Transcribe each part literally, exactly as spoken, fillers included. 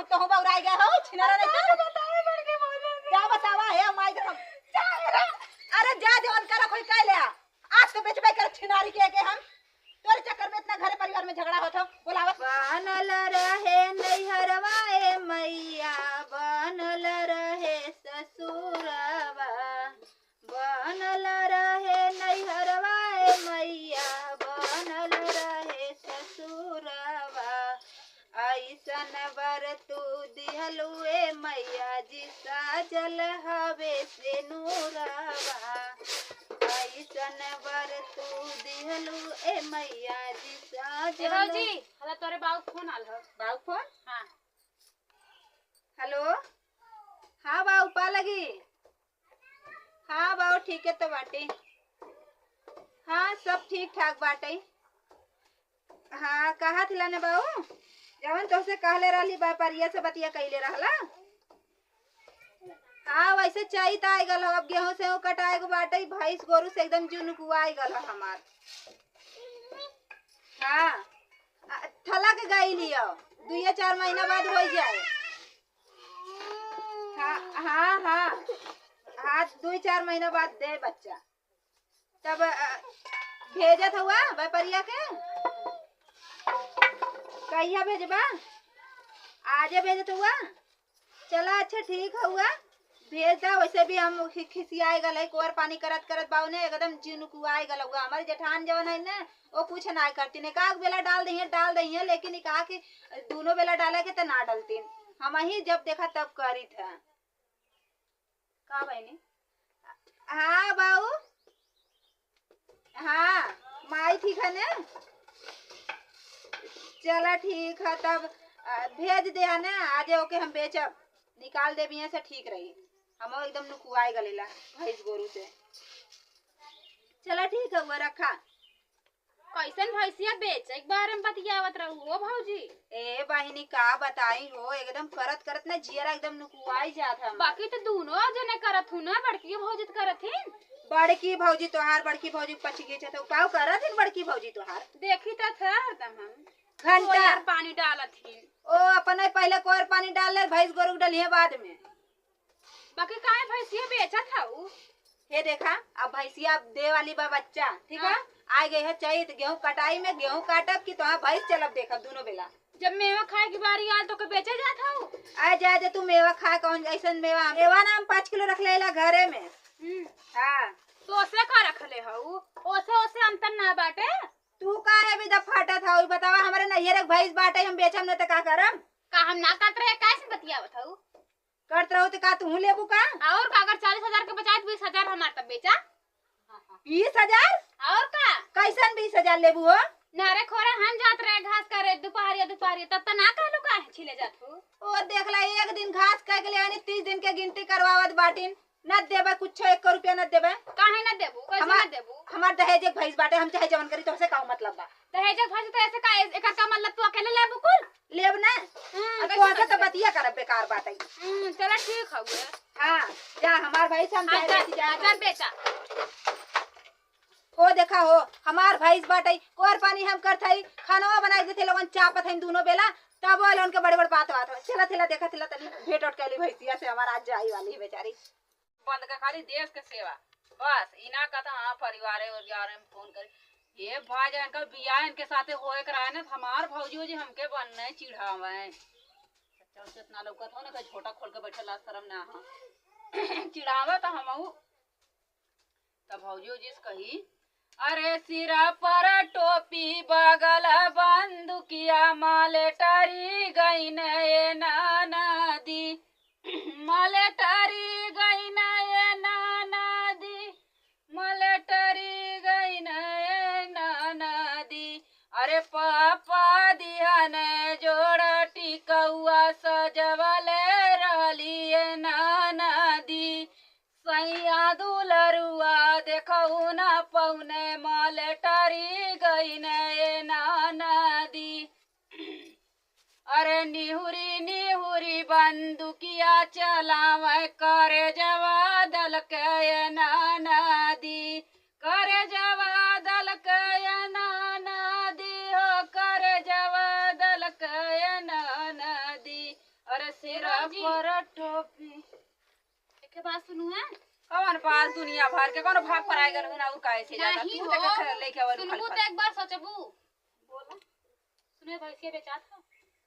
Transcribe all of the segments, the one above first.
तो हम बौराई गए हो, छिनारा नहीं तो। बताए बड़की भौजी। जा बतावा है, माई के हम। अरे जा, जवन करा कोई कह ले। आज तो बेचबे कर छिनारी के, के हम। तोरे चक्कर में इतना घर परिवार में झगड़ा होत हो, बोलावत। बनल रहे नैहरवा ए मैया, बनल रहे ससुरवा, बनल रहे नैहरवा ए मैया, बनल रहे ससुरवा। ऐसन बर तू दिहलू ए मैया जी, साजल हवे सेनुरवा। ऐसन बर तू दिहलू ए मैया जी, ए साजल। भौजी, हला तोरे बाऊ फोन आल ह। बाऊ फोन? हाँ। हेलो, हाँ बाऊ, पा लगी। हाँ बाऊ, ठीक है तो बाटे। हाँ, सब ठीक ठाक बाटे। हाँ, कहा थिला ने बाऊ, जवन तोसे कहले रहली, व्यापारिया से बतिया कइले रहला। हाँ, वैसे चैत आइ गल हो, अब गेहूं से कटाए के बाटे, भैंस गोरू से एकदम जुनुकुआइ गल हो हमार। हाँ, आ, थलक गई लियो, दुइये चार महीना बाद होइ जाए। हाँ, हाँ, हाँ। हाँ, दुइ चार महीना बाद दे बच्चा। तब, अ, भेजत हुआ व्यापारिया के? कहिया भेजबा? आजे भेजत हुआ? चला, अच्छा, ठीक हुआ, भेज दा। वैसे भी हम खि-, खिसियाए गल है, कोर पानी करत करत बाऊ ने एकदम जिनुकुआए गल हुआ। हमारे जेठान जवन है ना, वो कुछ ना करती, ने कहा बेला डाल दइहे, डाल दइहे, लेकिन ई कहा कि दोनों बेला डाले के त ना डलतीन। हम ही जब देखा तब करी था। का बहनी? हाँ बाऊ, हाँ, माई ठीक है ने? चला ठीक है तब, अ, भेज दे है ने, आज ओके हम बेचब, निकाल देब यहाँ से, ठीक रही। हम एकदम नुकुआए गलेला भैंस गोरू से। चला ठीक है, वो रखा। कैसन भैंसिया बेचे के बारे में बतियावत रहू हो भौजी? ए बहिनी, का बताई हो, एकदम करत करत ना जियरा एकदम नुकुआई जात हम। बाकी तो दोनों जने करत हू ना, बड़की भौजी तो करत हिन। बड़की भौजी तोहार, बड़की भौजी पछ गई तो काव करत हिन बड़की भौजी तोहार? देखी तो थे हरदम हम घंटा। कोयर पानी डालत हिन। ओ, अपने पहले कोयर पानी डाल ले, भैंस गोरू के डलिए बाद में। बाकी काहे भैंसिया बेचत हऊ? हे देखा, अब भैंसिया अब दे वाली बा बच्चा, ठीक है? हाँ। आ गई है चैत, गेहूं कटाई में, गेहूं काटब कि तोहार भैंस चलब देखब दोनों बेला। जब मेवा खाए की बारी आल तो के बेचे जात हऊ? आ जा, जा तू मेवा खा, कौन ऐसन मेवा? मेवा ना हम पाँच किलो रख लेला घरे में। हम्म। हाँ। तो ओसे का रख ले हऊ? ओसे, ओसे अंतर ना बाटे। तू काहे भी जब फाटत हऊ? बतावा, हमरे नैहर एक भैंस बाटे, हम बेचम न त का करम? का हम ना करत रहे, कैसे बतियावत हऊ? करत रहू त का तू लेबू का? और का, अगर चालीस हजार के बचाए त बीस हजार हमार तब बेचा। बीस हजार? और का? कैसन बीस हजार लेबू हो? ना रे खोरे, हम जात रहे घास करे दुपहरिया, दुपहरिया, तब त ना कहलू काहे छिले जात हो? ओ देख ला, एक दिन घास कह के ले आनी, तीस दिन के गिनती करवावत बाटिन, न देबे कुछ, एक रुपया न देबे। काहे न देबू? कैसे हमार, न देबू? हमार दहेज एक भैंस बाटे, हम चाहे जवन करी, तोहसे का मतलब बा? दहेज एक भैंस तो ऐसे का, एकर का मतलब तू अकेले लेबू कुल? लेब ना। हम्म, अब कैसे तोहसे तो बतिया करब, बेकार बात है। हम्म, चला ठीक हउए। हाँ, जा हमार भैंस हम चाहे अच्छा, बेची, जा अच्छा, हमार बेटा। ओ देखा हो, हमार भैंस बाटई, कोर पानी हम करत हई, खानवा बनाई देते लोगन चापत हई दोनों बेला, तब वाले उनके बड़े बड़े बात बात हो। चला थेला देखा थेला तनी भेंट ओट कैली भैंसिया से, हमार आज जाई वाली है बेचारी। बंद का खाली देश के सेवा, बस इना का तो हाँ परिवारे उरिवारे में फोन करी। ये भाई जान का बियाह इनके साथे होए के रहा ना, हमार भौजी जी हमके बनने चिढ़ावे। अच्छा उसे इतना लौकत हो ना, कहीं झोटा खोल के बैठे, लाज शर्म ना हो। चिढ़ावे तो हमहू तब भौजी जी से कही, अरे सिरा पर टोपी बगल बंदुकिया, माले टरी गईन ए नाना दी, माले टरी गईन ए नाना दी, माले टरी गईन ए नाना दी। अरे पापा दिहन जोड़ा टिकौआ सजवले रहली ए नाना दी। सैया दुलरुआ देखऊ ना पौने, माले टरी गईन ए नाना दी। अरे निहुरी निहुरी बंदुकिया चलावे, करे जवा दल के ए नाना दी, करे जवा दल के ए नाना दी हो, करे जवा दल के ए नाना दी। जी। पर टोपी। एक बात सुनू है। कौन बात? दुनिया भर के कौनो भाग पर आए गल हो ना, उ काहे से ज्यादा? नहीं तू हो। देख के लेके आवल सुनबू खाली तो एक बार सोचबू। बोला। सुने, भैंसिया बेचात हो?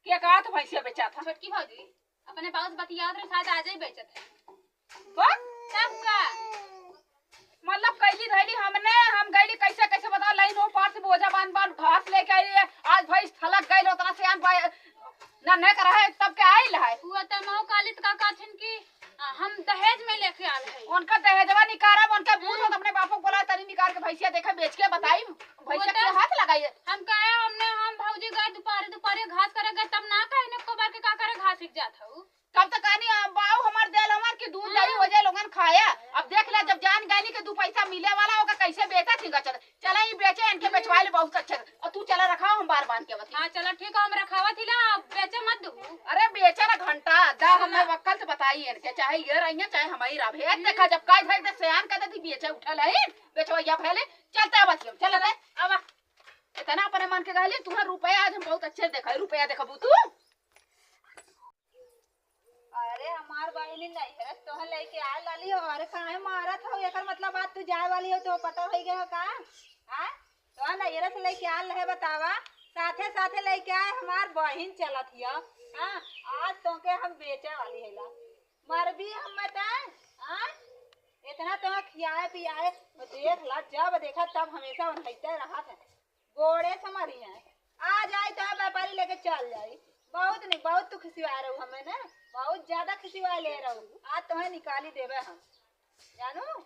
के कहत भैंसिया बेचात हो? छोटकी भौजी, अपने बाबू से बतियात रहे, शायद आजे ही बेचत है। बस? तब का? मतलब कैली धैली हमने, हम गैली कैसे कैसे बता, लाइन वो पार से बोझा बांध बांध घास लेके आई है। आज भैंस थलक गई, उतना से आन पाए, नन्हे कर है, तब के आइल है। वो तो मऊ काली तो का कहथिन कि, आ, हम दहेज में लेके आल है। उनका दहेजवा निकारब, उनके भूत होत अपने बापू को बोला, तनी निकार के भैंसिया देखे, बेच के बताई, भैंसिया वो के तो हाथ लगाइए। हम कहे, हमने, हम भौजी गए दुपहरे, दुपहरे घास करे गए, तब ना कहे ने को बार के का करे घास हिक जात हऊ। तब तो कहनी, "आ, बाऊ हमार देल हमार कि दूध दही हो जाए, लोगन खाया।" अब देख ले, जब जान गए नी कि दू पैसा मिले वाला, ओका कैसे बेचत ही गचर। चला, ई बेचे, इनके बेचवा ले, बहुत अच्छे। और तू चला, रखाओ, हम बार बांध के बती। हाँ, चला, ठीक है, हम रखावत ही ला, बेचे मत दू। अरे, बेचे ना घंटा, दा, चला। हमें वक्कल से बताई इनके, चाहे ये रहिए, चाहे हमारी रहे। एक देखा, जब काज है, तो सयान कर देती, बेचे उठल है, बेचवैया भले, चलते हैं बतिया, चला रे, आवा। इतना अपने मन के कहली, तुम्हें रुपया आज हम बहुत अच्छे देखा, रुपया देखबू तू। अरे हमार बहिनी नहीं है, तोहे लेके आए लाली हो। अरे काहे मारत हो? एकर मतलब बात तू जाए वाली हो तो पता हो गया हो का? हाँ? तो नैहरे से लेके आल रहे बतावा, साथे साथे लेके आए हमार बहिन चलत हिया। हाँ, आज तोके हम बेचे वाली है ला। मरबी हम बताए, हाँ? इतना तो खियाए पियाए, तो देख ला, जब देखा तब हमेशा ओन्हैते रहत है। गोड़े से मरी है। आ जाई तो व्यापारी लेके चल जाई। बहुत नहीं, बहुत तू खिसिवा रहू हमें ना, बहुत ज्यादा खिसिवा ले रहू। आज तोहे निकाली देबे हम, जानू।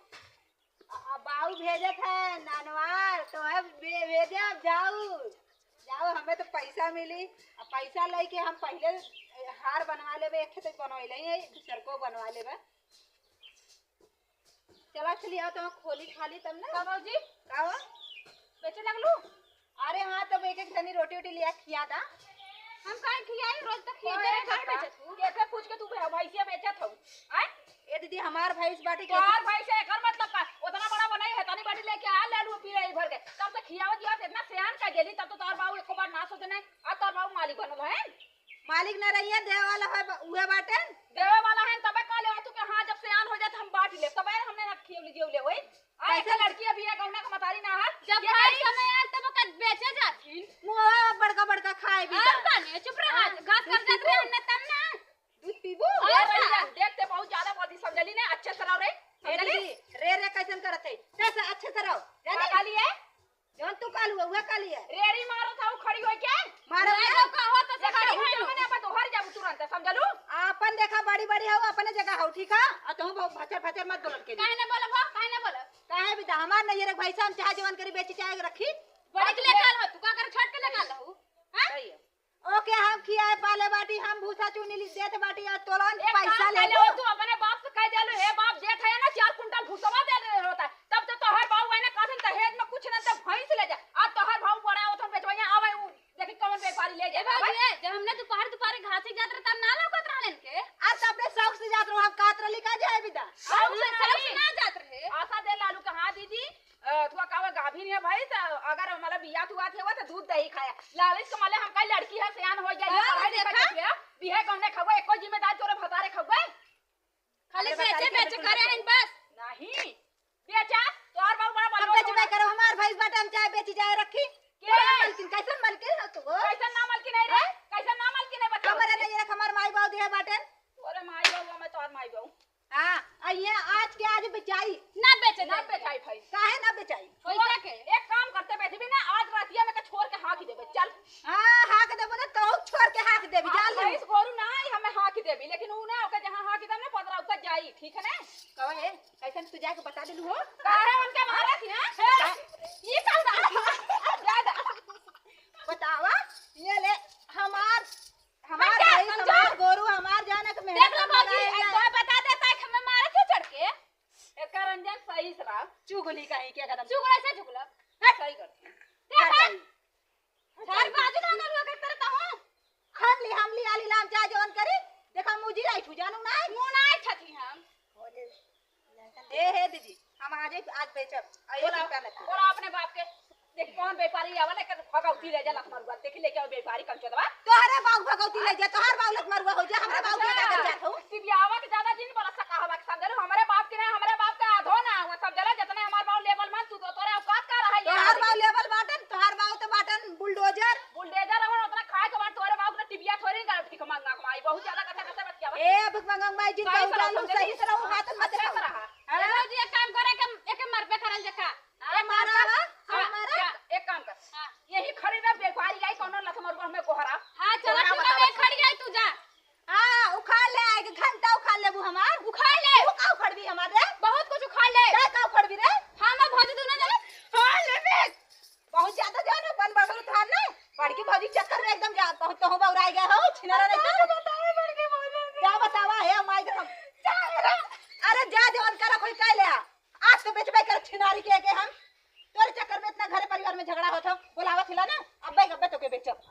आ, आ बाऊ भेजत है ननवार, तोहे भे-, भेजे अब जाऊ, जाऊ, हमें तो पैसा मिली। आ पैसा लेके हम पहले हार बनवा लेबे, एक खेत बनवैले ही है, दूसर को बनवा लेबे। चला चली आओ, तो खोली खाली तब ना। का भौजी? का हो? बेचे लगलू? अरे हाँ, तब एक एक तनी रोटी ओटी लिया खिया दा। हम काहे खियाई? रोज तो खियाते रहे, काहे बेचत हूँ? कैसे पूछ के तू भै-, भैंसिया बेचत हूँ? आय? ए दीदी, हमार भैंस बाटी के तोहार भैंस है, एकर मतलब का? उतना बड़ा बनाई है, तनी बाटी लेके आ, ले लू, पी रही भर के। तब तो खियावत जियावत इतना सियान का गेली, तब तो तोहार बाबू एको बार ना सोचने, आ तोहार बाबू मालिक बनल है। मालिक न रहिए, देवे वाला है बा-, उहे बाटे। देवे वाला है, तबे कहले हो तू के, हाँ, जब सियान हो जाए, तो हम बांट ले, तबे हमने ना खियौले जियौले होई। आ, कैसे? एक लड़की अभी है, गौना का मतारी ना है। जब ये भाई करी? समय आयल, तब ओकर बेचे जाथिन। मुँहवा बड़का बड़का खाए भी और बा। का नहीं, चुप रहा, हाँ, घास दूध कर जात पीबू? रहे, हमने तब ना। दूध पीबू? और ए, का? रंजन, देख, ते बहुत ज्यादा बोलती, समझली ना, अच्छे से रहो रे, ए समझली? दीदी, रे, रे, कैसन करत है? कैसे अच्छे से रहो, जाने? का कहली है? जौन तू कहलू, उहे कहली है। रेरी मारो था, वो खड़ी होई के? मारो मारो ना। का हो तो देखा, खड़ी तू होई। जब मैंने अपन तोहर जाबू तुरंत, समझलू? आपन देखा, बड़ी बड़ी हो, अपने जगह हो, ठीक है? आ तू बहुत भचर भचर मत बोलन के लिए। काहे ना बोलब हो? काहे ना बोलब? काहे भी दा-, हमार नहीं रे भाई साहब, चाहे जवन करी, बेची चाहे रखी। बड़ी के लेके आल हो, तू का करे, छोट के लेके आल हो? हाँ? सही है। ओके, हम खियाए पाले बाटी, हम भूसा चुनी ली देत बाटी, और तोलन एक पैसा काम ले कर ले लो। हो, तू अपने बाप से कह दे लो, "हे बाप, देत है ना, चार कुंटल भूसवा दे दे होता है।" तब तो तोहर बाऊ है ना, कहते दहेज में कुछ ना, तो भैंस ले जा। आज तोहर बाऊ बड़ा होत हम बेचवैया, आवे उ, देखी कौन व्यापारी ले ए जाए, बाबू, आवे। ए, जब हमने दोपहर, दोपहर घासे जात रहे, तब ना लौकत रहलन के। आज तो अपने शौक से जात रहो, हम कात रली का जाए बिदा। शौक से, शौक से ना जात रहे। आशा दे लालू के, हाँ दीदी, अ, थुआ का गाभिन है भाई, त अगर मतलब बियात हुआ थे, तो दूध दही खाया। लालच के मारे हम कहीं लड़की है, सियान हो गया, हाँ, पढ़ाई लिखाई देखा। कर लिया, बिहे गौने खबे, एको जिम्मेदार तोरे भतारे खबे। खाली अरे बेचे, बताई बेचे के करे हैं बस। नहीं, बेचा, तोहर बाबू बड़ा हम बलवान बेचबे होना। करो, हमार भैंस बाटे, हम चाहे बेची चाहे रखी। के? तोरा मलकिन, कैसन मलकिन हो तू, हो? कैसन ना मलकिन है रे? हैं? कैसन ना मलकिन है, बताओ? हमारे नहीं रख, हमार माई बाबू दिए बाटे। अरे माई बाबू, हमें तोहर माई बाबू। हाँ, आ ये आज के आज बेचाई। ना बेचे ना जाए। बेचाई भाई। काहे ना बेचाई? पैसा के? एक काम करते बैठी भी ना, आज रातिया में के छोड़ के हाँक देबे, चल। हाँ, हाँक देबो ना, तो छोड़ के हाँक देबी, हाँ, जान ले। भैंस गोरू ना आई, हमें हाँक देबी, लेकिन उ ना, ओके जहाँ हाँक देबे ना, पदरा ओकर जाई, ठीक है ना? कहो ए, कैसन तू जाके बता देलू हो? काहे उनके मारे थी, हाँ? का-, ये का बा? ज्यादा। बतावा, ये ले, हमार हमार हट जा, भैंस, समझो। हमार गोरू, हमार जाने के देख मेहनत लो हम भौजी, लगाए एक हैं। तो बता देता है कि हमें मारे थे चढ़ के। एकर रंजन सही से रहा। चुगली कहीं के एकदम। चुगला से चुगला। हट। सही करती। देख हट भाई। जाई। हट हर जाई। बाजू ना करूँ, अगर करता हूँ। हम ली, हम ली, आली लाम जा जवन करी। देखा मुझी राइट हो जानू ना। मुँह ना ठती हम। ए हे दीदी, हम आज, आज बेचब। आ, एक बोला, रुपया न दे। बोला अपने बाप के। देख कौन व्यापारी आवा, लेकर भगौती ले जा लत मरुआ। देखी लेके आओ व्यापारी कंचोदवा। तोहरे बाऊ भगौती ले जा, तोहर बाऊ लत मरुआ हो जा, हमरा बाऊ के अच्छा। का कर जात हो? तोहार बाऊ लेवल बाटन, तोहार बाऊ तो बाटन बुलडोजर। बुलडोजर अगर उतना खाए के बाद तोरे बाऊ के टिबिया थोड़ी ना भिख मांगा कमाई। बहुत ज्यादा कथा कथा बतिया। ए भिख मांगा माई जी, सही जाऊ से जान लो, समझे। सही से रहू, हाथ मत अच्छा से रहा। हाँ? चलो जी, एक काम करे के एक मर पे करल जका। हाँ, एक मारा मारा। बा, हाँ, हमारा। जा, एक काम कर। हाँ। यही खड़ी रह, बेकारी आई कौनो लथमरुआ में कोहरा। हाँ, चलो कोहरा ठीक है, बतावा। मैं खड़ी आई, तू जा। हाँ, उखाड़ ले, एक घंटा उखाड़ लेबू हमार। उखाड़ ले। तू का उखड़बी हमार रे? बहुत कुछ उखाड़ ले। का, का उखड़बी रे? हाँ, मैं भौजी दूनो जने। हाँ, ले बे। बहुत ज्यादा जान है, बन बगल थान ना। बड़की भौजी चक्कर में एकदम जा, बहुत तो बौराई गया हो, छिनारा नहीं तो। बताओ, बड़की भौजी। क्या बतावा है, माई कसम। अरे जा, जवन करा कोई कह ले आ। आज तो बेचबे कर छिनारी के, के हम। तोरे चक्कर में इतना घरे परिवार में झगड़ा होत हो, बोलावत हिला ना, अब्बे, अब्बे तो के बेचब।